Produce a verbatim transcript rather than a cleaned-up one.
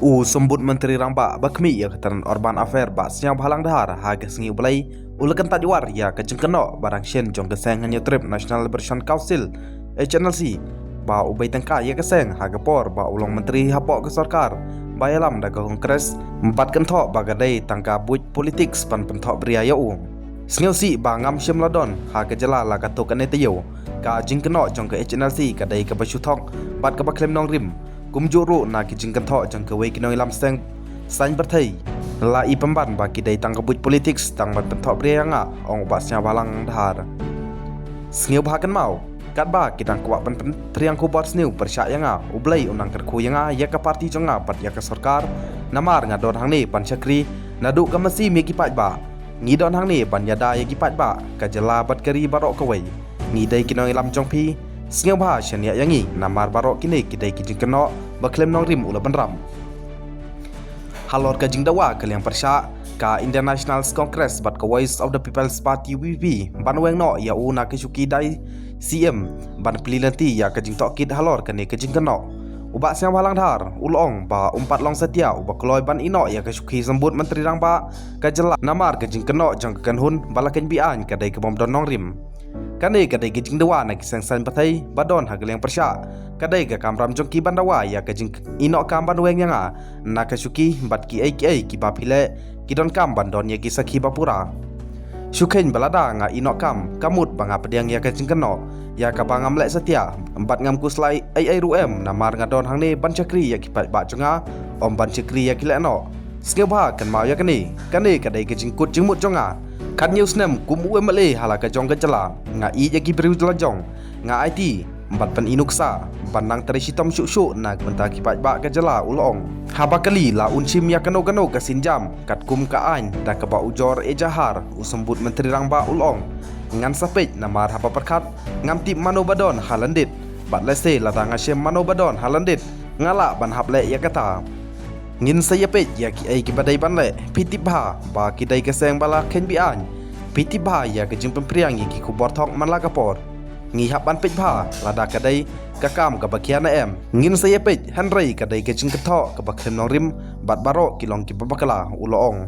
U Symbud Myntri Rangbah ba khmih ïa ka tnat Urban Affair Bah Sniawbhalang Dhar ha ka sngi U Blei u la kyntait war ïa ka jingkynnoh ba dang shen jong ka seng Hynñiewtrep National Liberation Council, H N L C, ba u bei tyngka ïa ka seng ha ka por ba u long myntri hapoh ka sorkar ba ïalam da ka Congress, bad kynthoh ba ka dei tang ka buit politics ban pynthokbria ïa u. Sngewsih ba ngam shym la don ha ka jylla la katto katne taïew. Ka jingkynnoh jong ka H N L C ka dei kaba shu thok bad kaba khlem nongrim. Kumjuh ruh na ki jingkynthoh jong kiwei ki nongïalam seng saiñ pyrthei, la i pynban ba ki dei tang ka buit politics tang ban pynthokbria ïa nga, ong u Bah Sniawbhalang Dhar. Sngewbha kynmaw, katba ki dang kwah ban pynphriang khubor sniew pyrshah ïa nga, U Blei u nang kyrkhu ïa nga, ïa ka party jong nga bad ïa ka sorkar. Namar nga don hangne ban shakri naduh ka mynsiem ïa ki paidbah. Ngi don hangne ban ïada ïa ki paidbah, ka jylla bad ka ri baroh kawei. Ngi dei ki nongïalam jong phi, sngewbha shaniah ïa ngi, namar baroh kine ki dei ki jingkynnoh ba khlem nongrim, u la bynrap. Halor ka jingdawa ka liang pyrshah, ka Indian National Congress bad ka Voice of the People's Party, V P P, ban weng noh ïa u na ka shuki dei C M ban plie lynti ïa ka jingtohkit halor kane ka jingkynnoh. U Bah Sniawbhalang Dhar u la ong ba um pat long satia uba kloi ban ïehnoh ïa ka shuki Symbud Myntri Rangbah ka jylla namar ka jingkynnoh jong ka kynhun ba la kheiñ beaiñ ka dei ka bym don nongrim. Kane ka dei ka jingdawa na ki seng saiñ pyrthei ba don ha ka liang pyrshah. Ka dei ka kamram jong ki ban dawa ïa ka jingïehnoh kam ban weng ïa nga na ka shuki bad kiei kiei kiba phi leh ki donkam ban don ïa ki sakhi ba pura. Shu kheiñ ba lada nga ïehnoh kam, ka mut ba nga pdiang ïa ka jingkynnoh, ïa kaba ngam leh satia, bad ngam khuslai ei ei ruh em, namar nga don hangne ban shakri ïa ki paidbah jong nga, ym ban shakri ïa ki lehnoh. Sngewbha kynmaw ïa kane, kane ka dei ka jingkut jingmut jong nga. Khathynñiew snem kum u M L A ha la ka jong ka jylla, nga ïeit ïa ki briew la jong, nga aiti bad pyni nuksa ban nang trei shitom shuh shuh na ka bynta ki paidbah ka jylla, u la ong. Haba kylli la un shim ïa kano kano ka sienjam katkum ka aiñ da kaba ujor ejahar, u Symbud Myntri Rangbah u la ong, ngan sa peit namar haba pyrkhat ngam tip mano ba don ha lyndet. Bad lehse lada nga shem mano ba don ha lyndet, nga lah ban hap leh ïa kata. Ngin sa ïa peit ïa kiei kiba dei ban leh. Phi tip bha ba ki dei ka seng ba la kheiñ beaiñ. Phi tip bha ïa ka jingpynphriang ïa ki khubor thok man la ka por. Ngi hap ban peit bha lada ka dei ka kam kaba khia ne em. Ngin sa ïa peit, hynrei ka dei ka jingkynthoh kaba khlem nongrim bad baroh ki long kiba bakla, u la ong.